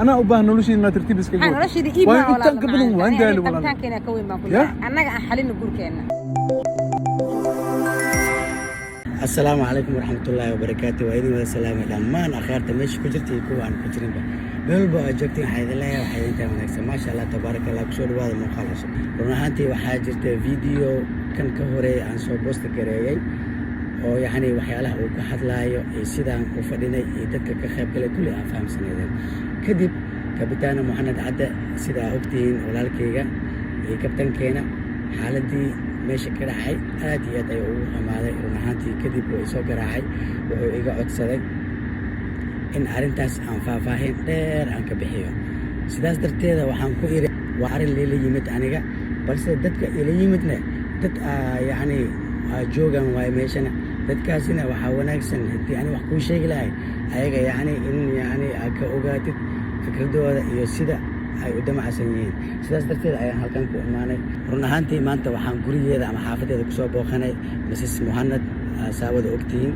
Anaa u baahan nolosheeda inaad tartiib iskaga Maxaa wado. nolosheeda iib Waayo maa intaan ka badan waan daali walaal. Qabitaankeena ka weyn baan ku Ya? leeyahay. Annaga aan xalino guurkeenna. Asalaamu calaykum waraxmatullaahi wabarakaatu. Waa idin wada salaamay dhammaan akhyaarta meesha ku jirta iyo kuwa aan ku jirinba. Meel walba aad joogtiin waxaa idin leeyahay waxaa idin tahay wanaagsan. Maasha Allah, tabaaraka Allah. Kusoo dhawaada muuqaal cusub. Run ahaantii waxaa jirta video kan ka horeeyay aan soo post gareeyey oo yacni waxyaalaha uu ka hadlaayo iyo sidaan u fadhinay iyo dadka ka qayb galay kulli aan fahamsanaydeen. Kadib kabitaana Moxamed Cadde, sidaa ogtihiin walaalkayga iyo kabtankeena, xaaladii meesha ka dhacay aad iyo aad ayuu ugu xumaaday run ahaantii. Kadib wuu isoo garaacay, wuxuu iga codsaday in arrintaas aan faahfaahin dheer aan ka bixiyo. Sidaas darteeda waxaan ku iri waa arrin liila yimid aniga, balse dadka ila yimidna dad yacni joogan waayo meeshana. Dadkaasina waxaa wanaagsan haddii ani wax kuu sheegi lahay ayaga, yacni in yacni aad ka ogaatid fikradooda iyo sida ay u damacsan yihiin. Sidaas darteed ayaan halkan ku imaanay. Run ahaantii maanta waxaan gurigeeda ama xaafadeeda kusoo booqanay Mrs Muhanad, saawada ogtihiin.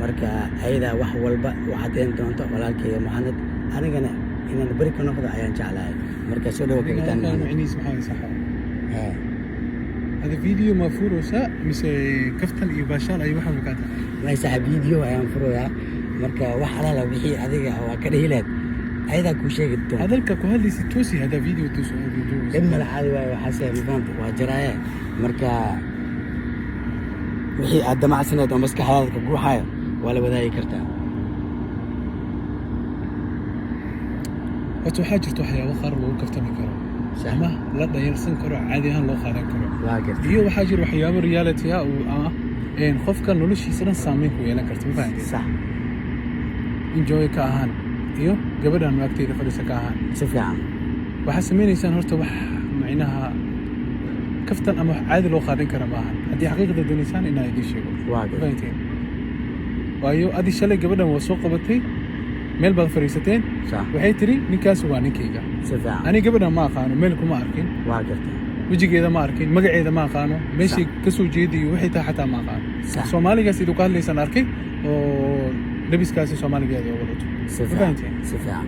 Marka ayadaa wax walba u caddeyn doonto walaalkeyga Muhanad, anigana inaan beri ka noqdo ayaan jeclahay. Marka soo dhawo, kabitaan Muhanad. Micnihiis maxaa saxa? Hada video ma furaysaa mise kaftan iyo baashaal ay waxaa kaa tahay? May saxa, video ayaan furayaa. Marka wax alaala wixii adiga waa ka dhihi lahayd ayadaa kuu sheegi doonta. Hadalka ku hadlaysa toosi haddaa video tuso. Dhib mala, caadi waayo waxaase, ma fahamta? Waa jiraaye. Marka wixii aad damacsaneed oo maskaxdaada ka guuxayo waa la wadaagi kartaa. Horta waxaa jirta waxyaabo qaar lagu kaftami karo Sax. ama la dhayalsan karo, caadi ahaan loo qaadan karo, Waa garta. iyo waxaa jira waxyaabo reality ah oo ah qofka noloshiisa dhan saameyn ku yeelan karta, ma fahanteen? Sax. Enjoy ka ahaan iyo gabadhan agteyda fadhiisa ka ahaan. Si fiican. Waxaa samaynaysaan horta wax micnaha kaftan ama wax caadi loo qaadan kara maahan haddii xaqiiqda doonaysaan inaan idiin sheego. Waa garta. Fahanteen? Waayo adi shalay gabadhan waa soo qabatay, meel baad fadhiisateen. Sax. Waxay tiri ninkaas waa ninkayga. Si fiican. Ani gabadhan ma aqaano, meel kuma arkin. Waa garta. Wejigeeda ma arkin, magaceeda ma aqaano, meeshay ka soo jeediyo waxay tahay xataa ma aqaano. Sax. Soomaaligaas idinku hadlaysaan arkay oo labiskaasi soomaaligeeda oo wadato. Si Ma fiican. fahanteen? Si fiican.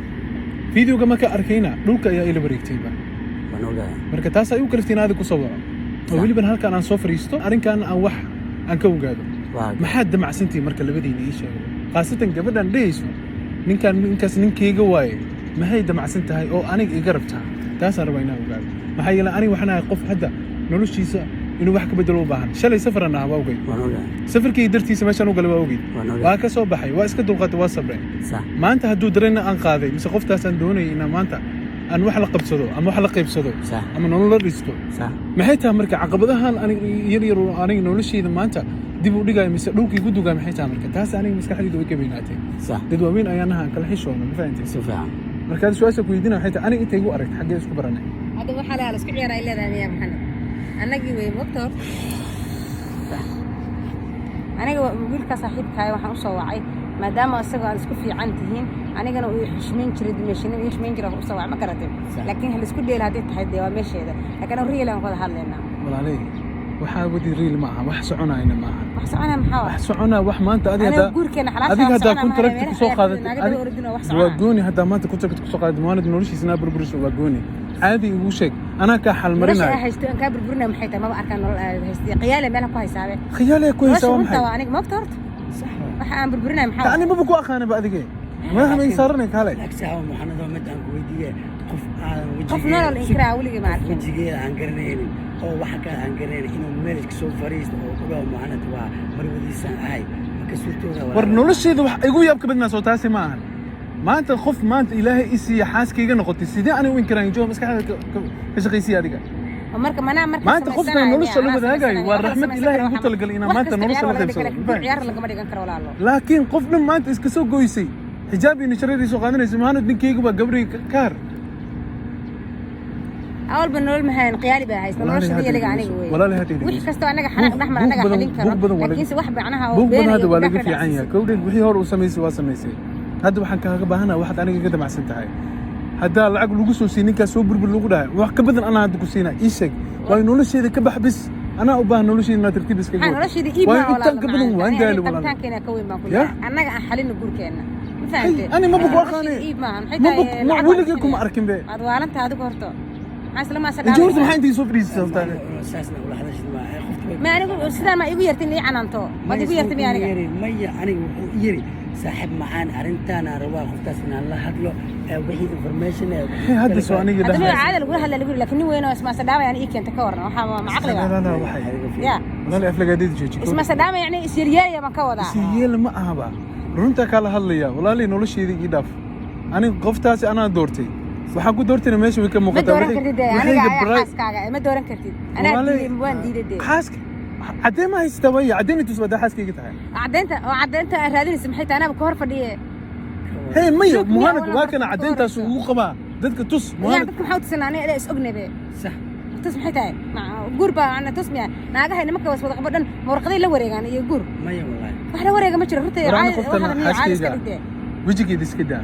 Videoga marka arkayna dhulka ayaa ila wareegtayba. Waan ogahay. Marka taas ay u kaliftay in adig kusoo waco oo weliban halkan aan soo fadhiisto, arrinkan aan wax aan ka ogaado. Waa garta. Maxaad damacsantihiin marka labadiina ii sheego, khaasatan gabadhan dhehayso ninkaan ninkaas ninkayga waaye? Maxay damacsan tahay oo aniga iga rabtaa? Taasaan rabaa inaan ogaado. Maxaa yeelay aniga waxaan ahay qof hadda noloshiisa inuu wax ka bedelo u baahan. Shalay safaran ah, waa ogeyd. Waan ogahay. Safarkii dartiisa meeshaan u galay waa ogeyd. Waan ogahay. Waa ka soo baxay, waa iska dulqaatay, waa sabray. Maanta hadduu dareenna aan qaaday mise qoftaasaan doonayay inaan maanta aan wax la qabsado ama wax la qaybsado ama nolol la dhisto, maxay tahay marka caqabadahan aniga yar yar oo aniga noloshayda maanta dib u dhigayo mise dhulkii ku dugayo? Maxay tahay marka taas? Aniga maskaxdayda way ka weynaatay. Dad waaweyn ayaanaha aan kala xishoona, ma fahantay? Si fiican. Marka hada su-aasha ku weydiina waxay tahay, aniga intay igu aragtay, xaggee isku baranay? Hadda waxaa la isku ciyaaraa ay leedahay miyaa Maxamed? Annagii wey mogta horta. Aniga wiilkaa saaxiibkaaya waxaan usoo wacay maadaama isagoo aad isku fiican tihiin, anigana uu i xushmayn jiray, dumeeshinimo ii xushmayn jiray, usoo wacay, ma garatay? Sax. Laakiin ha laisku dheela haddii tahay dee waa meesheeda, laakiin anu real aan ku wada hadlaynaa. Walaaley, waxaa wadi real ma aha, wax soconayna ma aha. Wax soconaa maxaa wax soconaa wax maanta adiga Aniga haddaa guurkeena xalaasha adiga wax haddaa soconaa contract maaha, kusoo meelaha qaadatay naaga daba ordin oo wax waa soconaa. Gooni haddaa maanta contract kusoo qaadatay maalin noloshiisa naa burburiso waa gooni. Caadi igu sheeg, anaa kaa Nolosha xalmarinaayo. aan haysto aan kaa burburinaya maxay tahay? Maba arkaan nolol aad haystay, qiyaale meelaha ku haysaabe. Khiyaale ku Nolosha haysaa waa runta maxay? waa aniga mogta horta. Sax waa. Waxa aan burburinaya maxaa? Ani maba ku aqaanaba adige, madaxa ma ii saaranay kaale. Laakiin sax waa Maxamed oo mid aan ku weydiiye qof aadan Qof wejigeeda nolol inkiraa weligii ma arkin. Wejigeeda aan garanaynin oo waxa kale aan garanaynin inuu meel iska soo fariisto oo ku dhaho Maxamed waa marwadiisaan ahay, marka suurtooda War nolosheeda wax igu yaabka badnaa soo taasi ma ahan. Maanta qof maanta Ilaahay i siiya xaaskayga noqotay, sidee aniga u inkiraan? Jooga maskaxda ka shaqaysiya adiga. Oo marka manaa marka Maanta qofkan samaysanayo nolosha la miyaa? Anaa wadaagayo samaysanayo. waa Wax raxmad samaysan Ilaahay karo ugu waxa- talagalay inaan wax maanta kasta nolosha ciyaar la waa laga qaybsado. dhigan karaa, ciyaar lagama dhigan karo walaalo. Laakiin qof dhan maanta iska soo goysay xijaab iyo nishareerii soo qaadanaysa, maanad ninkayga baa gabadhayga ka har. Awalba nolol mahayn, qiyaali baa haysta. Walaalahay Nolosha hadda realiga dhegeyso. aniga wey. Walaalahay hadda Wix dhegeyso. kastoo anaga xanaaq dhexmar anaga xalin karo, buuq badan waa laga- laakiinse wax macnaha oo buuq badan been hadda iyo waa laga dhexda fiican yahay. dhacsiisan. Kowdhe, wixii hore uu samaysay waa samaysay. Hadda waxaan kaaga baahanaha waxaad aniga iga damacsan tahay. Haddaa lacag lagu soo siiyey ninkaas soo burbur lagu dhahay, wax ka badan anaa hadda ku siinaa. Ii sheeg, waayo nolosheeda ka bax bis. Anaa u baahan nolosheeda inaad tartiib iskaga Maxaa wado. nolosheeda iib Waayo maa intaan walaalo ka badan macaan. waan Aniga daali walaalo. Qabitaankeena ka weyn baan ku Ya? leeyahay. Annaga aan xalino guurkeenna. Ma fahantay? Ani ma buku Nolosha aqaanay. iib maaha. Maxay Ma tahay buk ma lacag baa weligay kuma bixinaya. arkin be. Waad waalantahay adigu horto. Maxaa isla maasa Inta horta dhaamaysaa? maxaa intii soo fadhiisatay sababtaa? Saasna ula hadashid ma qofta way Ma anigu sidaan ma igu yartin ii canaanto? Maad igu yartay miya aniga? Maya, aniga wuxuu i yiri, saaxiib macaan, arrintaan aan rabaa qoftaas inaan la hadlo ee wixii information ee Hey, hadda soo aniga Hadda dhahay. ma caada lagula hadla lagu yiri, laakiin nin weyn oo ismaasa dhaamaya ani ii keenta ka waran, waxaa ma caqliga? La, la, waxay. Ya. Walaal, aflagaadida jooji. Ismaasa dhaamaya yani isyeelyeelaya baan ka wadaa. Isyeelyeela ma ahaba, runtaa kala hadlaya. Walaalay, nolosheeda ii dhaaf. Aniga qoftaasi anaa doortay, waxaan ku doortayna meesha way ka Ma muuqataa. dooran kartid dee, aniga ayaa xaaskaaga, ma dooran kartid. Anaa diiday, waan diiday dee. Xaaska caddeen ma haysataa? Waya, caddeyn intus badaa xaaskayga tahay. Caddeynta oo caddeynta aan raadinaysa maxay tahay? Anaaba ka hor fadhiye. Hey, maya. Joog miyaa Muhanad walaa waa kana marka ka caddeyntaas horeyso? ugu qabaa dadka tus. Yaa Muhanad. Dadka maxaa u tusanaa? Aniga ilaa is ognabe. Sax. Tus maxay tahay? Guur baa ana tus miya? Naagaha nimanka was wada qabo dhan ma warqaday la wareegaan iyo guur? Maya, wallaahi. Wax la wareega ma jiro runta. War, ana caadi qoftan waxaa la miya caadi iska xaaskayga. dhigtee. Wejigeeda iska daa,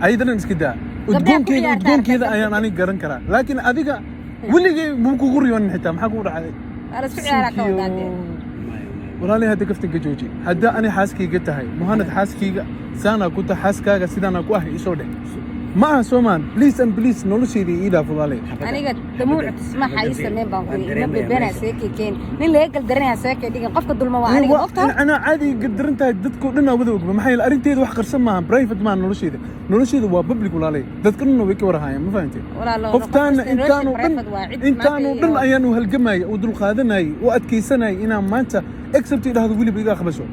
ayadanan iska daa. Gabdhaha ku Udgoonkeeda, ciyaartaa udgoonkeeda arkaysa. ayaan aniga garan karaa, laakiin adiga weligay muu kugu riyoonin xitaa. Maxaa kugu dhacday? Waa la isku ciyaaraa ka wadaa dee. Maya, maya. Walaalay, hadda kaftanka jooji. Haddaa ani xaaskayga tahay, Muhanad xaaskayga saanaa ku tahay, xaaskaaga sidaanaa ku ah isoo dheh. Ma aha soomaan? Please and please, noloshayda ii dhaaf, walaalay. Aniga damuuc tusmaxa ii sameyn baan ku yidhi, ma beenaa seekay keen, nin laga galdaranaya seekay dhigin, qofka dulma waa aniga, mogta. Anaa caadi gardaran tahay, dadkoo dhan aa wada ogba. Maxaa yeele arrinteeda wax qarsan maaha, private maaha noloshayda. Noloshayda waa public, walaalay, dadka dhanna way ka warahayaan. Ma fahantay? Walaalo, Qoftaana qof kasta intaanu nolosha dhan private waa cid intaanu maanta dhan iyo- ayaanu halgamayay oo dulqaadanayay oo adkaysanayay inaan maanta accept idhahdo, weliba iga aqbasho.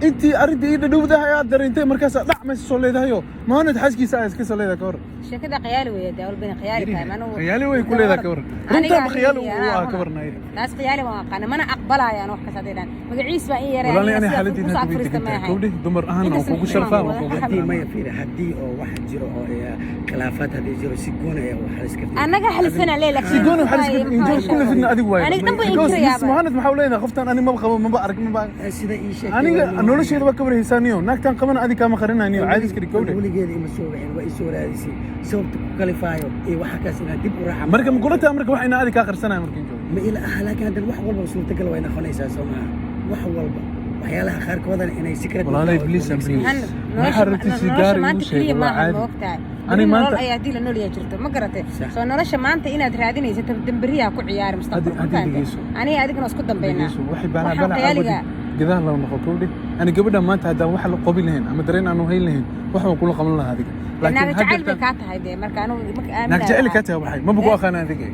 Intii arrintii ii dhadhowdahay aad dareentay, markaasaa dhac meesha soo leedahayo Muhanad xaaskiisa aa iska soo leedahay, ka hor. Sheekada khiyaali weeye dee, walba inay khiyaali tahay anigu. Khiyaali way ku leedahay, ka waran. Aniga Runtaaba khiyaali aniga uu anaa ah, ka runa. waran ayada. Taas khiyaali waan aqaana, mana aqbalaayo wax kasta hadday dhahan magaciis baa ii yaray. Walaalay, aniga ani sidaa xaaladdeeda ku soo hadda way agfariista degan tahay. maahay. Gabdhihi dumar ahaan waan Intaas kugu muxuu sharfaa, waan wada kugu Haddii, maya, fiiri, haddii oo wax jiro oo khilaafaad haddii jiro, si gooni ah wax la iska Annaga xalisana lee, laakiin Si gooni waxaa la iska injoor kulli fidna adigu waaye. Aniga dhan buu Because Miss inkirayaaba. Muhanad maxaa u leedahay qoftaan ani maba qabo, maba arag, maba Sida ii sheegtay aniga nolosheeda waa ka warhaysaaniyo, naagtaan qabana adiga kaama qarinayniyo, caadi iska dhig, gabdhe. Weligeeda ima soo wixin, waa isoo raadisay. Sababta ku kalifaayo iyo waxa kaas inaan dib u raaca. Marka ma kula tahay marka wax inaa adiga kaa qarsanaya marka injoor? Ma ila aha, laakiin haddana wax walba suurtagal way noqonaysaa, soo maaha? Wax walba, waxyaalaha qaarkoodana inay secret Walaalay, please and please. Muhanad, Waxaa rabtay nolosha si gaar iigu maanta sheeg, keliya waa maaha, caadi. ma ogtahay? Ani Beri nolol maanta- ayaa haddii la nool yahay jirto, ma garatay? Sax. Soo nolosha maanta inaad raadinaysa damberiyaa ku ciyaari mustaqbalka, ma Haddii fahantay? dhegeyso. Aniga adigana isku dambeynaa. Dhegeyso, waxay baanaa Waxaan bana khiyaaliga caawadi gadaal loo noqo, kowdhe. Ani gabadha maanta haddaan wax la qobi lahayn ama dareen aanu hayn lahayn, wax waan kula qaban lahaa adiga. Naaga jacayl bay hadda kaa tahay dee, marka anigu marka aaminayo naag jacayl kaa tahay, waxay maba ku aqaana adiga.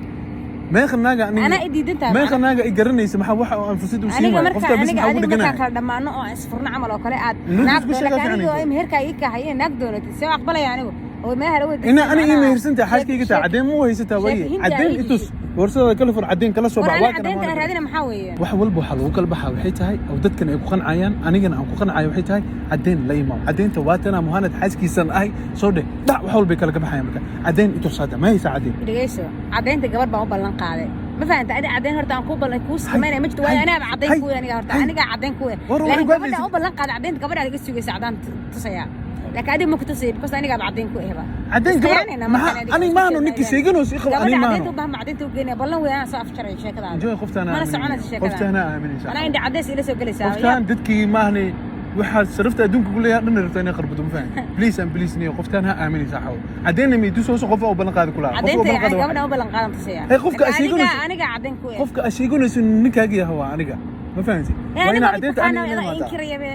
Meeqa naaga aniga Anaa i diidan tahay. Meeqa naaga i garanaysa? Maxaa waxa aan fursad u siin Aniga waayo marka qoftaa bis? aniga Maxaa ugu adiga markaan dheganahay? kala dhammaano oo aan isfurno camal oo kale aad Nuurka naag isku sheegaa doonata fiican aniga inta. oo meherkaa ii kahaye naag doonatid, see aqbalaya anigu oo meelaha la wada Ina ani ii mehersantahay, xaaskayga tahay, cadeen ma u haysataa? Waaye Sheeko hindi cadeen aa ii itus, boorsadaada kala fur, cadeen kala soo War bax. ani Waa kana caddeynta aan maanta. raadina maxaa weeye? Wax walba waxaa lagu kala baxaa waxay tahay oo dadkan ay ku qancayaan, anigana aan ku qancayo, waxay tahay cadeen la imaam. Caddeynta waa tanaa, Muhanad xaaskiisan ahay soo dheh, dhac, wax walbay kala ka baxayaan. Marka cadeen itus, hadda ma haysaa cadeen? Dhegeyso, caddeynta gabadh baan u ballan qaaday, ma fahanta? Adi caddeyn horta aan kuu ballan kuu samaynaya ma jirto, waayo hay, anaaba caddeyn hay, kuwe aniga horta hay. anigaa caddeyn kuwe. War, waxay Laakiin ku gabadha hadlaysid- u ballan qaaday caddeynta, gabadha iga sugaysa caddaan tusaya, laakiin adiga ma ku tusaya because anigaaba caddeyn ku ehba. Caddeyn gabadha- Iskhiyaanayna markaan maxaa- adiga aniga isku maahano ninkii sheegaynaa. sheeganayso i qabo, Gabadha aniga caddeynta maahano. u baahan ma caddeynta u geynaya, ballan weyn anaa soo afjaray sheekadaada. Enjoy, qoftaan Mana soconaysa sheekadaada. Qoftaana aaminaysa. Anaa indha caddeys ila soo gelaysaa. Qoftaan dadkii maahne waxaa sharafta adduunka ku leeyahay dhan rabtaa inay qarbato, ma fahanti? Please and please, niyo, qoftaan ha aaminaysa xawo. Caddeynna ma itusooso qof oo ballan qaadi kulaha qof oo Caddeynta ballan qaadi yani waa- gabadha u ballan qaadan tusaya. Hey, qofka Laakiin sheeganayso- aniga caddeyn ku eh. Qofka aad sheeganayso ninkaagii yaha waa aniga, ma fahanti? Eh, Waa aniga inaa waa caddeynta taqaanaa aniga idaa imaataa. inkiraya be.